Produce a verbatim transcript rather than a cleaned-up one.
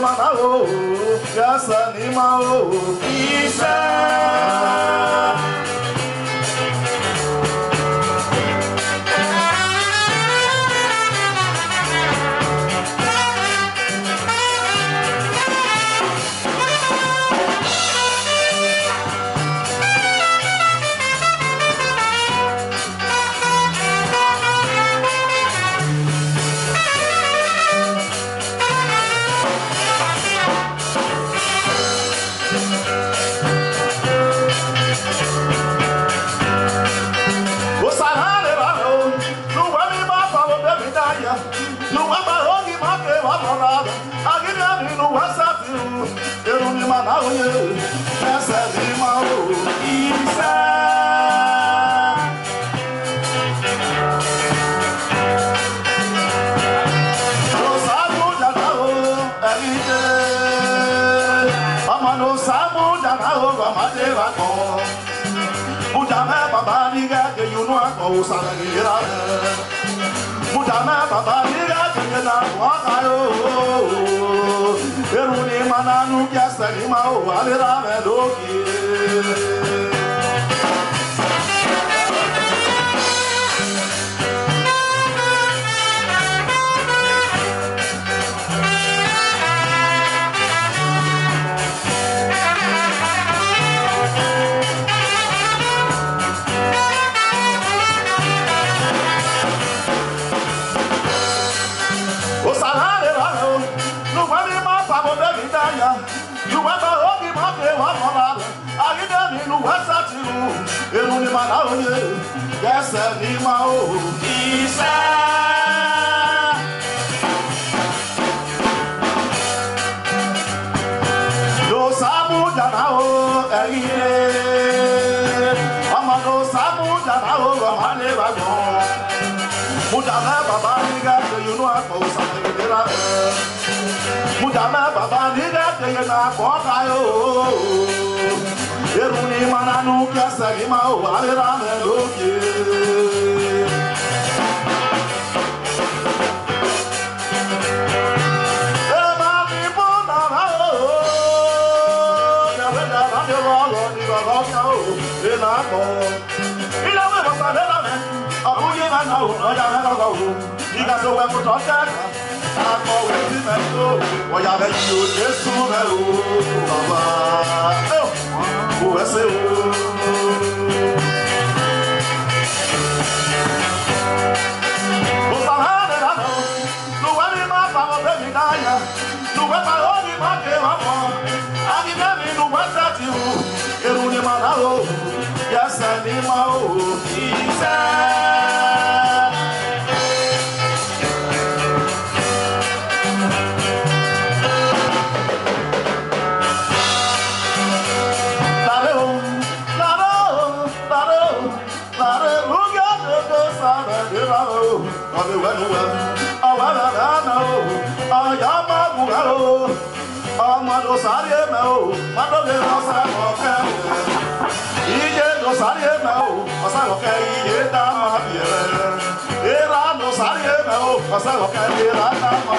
Mana o, ya sẹ ne ima o, isẹ. Osa na rre evba o, ne uwẹ ne ima fa vbe obọ emwi na ya, ne uwẹ ma ho ghi ma ke vbe ọmọ na, a ghi miẹn emwi ne uwẹ sẹtin ru, erhunmwu ima na ru ye, ẹsẹ ne ima ru, isẹ. Osa mudia na o, ẹre i de. Ọmọ ne Osa mudia na o, wa ma dee vbe agbọn. Mudia mwẹ baba ni ghẹ ke ye unu agbọn, Osa mwẹ ghi ye ra mwẹ. Mudia mwẹ baba ni ghẹ ke ye ne agbọn kha o. Erhunmwu ima na nu gie ẹsẹ ne ima ru, wa vbe ra mwẹ do gie. Osa na rre evba o, ne uwẹ ne ima fa vbe obọ emwi na ya, ne uwẹ ma ho ghi ma ke vbe ọmọ na, a ghi miẹn emwi ne uwẹ sẹtin ru, erhunmwu ima na ru ye, ẹsẹ ne ima ru, isẹ. Ne Osa mudia na o, ẹre i de. Ọmọ ne Osa mudia na o, wa ma dee vbe agbọn. Mudia mwẹ baba ni ghẹ ke ye unu agbọn, Osa mwẹ ghi ye ra mwẹ. Mudia mwẹ baba ni ghẹ ke ye ne agbọn kha o. Erhunmwu ima na nu gie ẹsẹ ne ima ru, wa vbe ra mwẹ do gie. Emwa ni bu na ra o, ya wẹ da ra de vbe ọghọ ni vbe ọghọ khian o, ena agbọn. Ina wẹ vbe ọsa vbe ra mwẹ, ọ bu ye na na o, ne ọ ya mwẹ ghọghọ o, I gha do wẹ mu otọ kẹkan. Akpọ wẹ ti mẹ yo, ọ ya vbe yo Jesu mwẹ o, Baba. Eh, u wẹ sẹ o. Osa na rre evba o, ne uwẹ ne ima fa vbe obọ emwi na ya, ne uwẹ ma ho ghi ma ke vbe agbọn, a ghi miẹn emwi ne uwẹ sẹtin ru, erhunmwu ima na ru, ya sẹ ne ima ru, isẹ. Lare o, lare o, lare o, lare, rughe odede Osa mwẹ de ra o, ọ vbe wẹ ne uwẹ, ọ wẹ vbe ẹmwẹ na o, ọ ya ma gu ghẹ o. Ọmọ ne Osa rhie mẹ o, ma do ghe ne Osa vbọ kẹ. Iye ne Osa rhie mẹ o, Osa vbọ kẹ iye da ma biẹ. Erha ne Osa rhie mẹ o, Osa vbọ kẹ erha da ma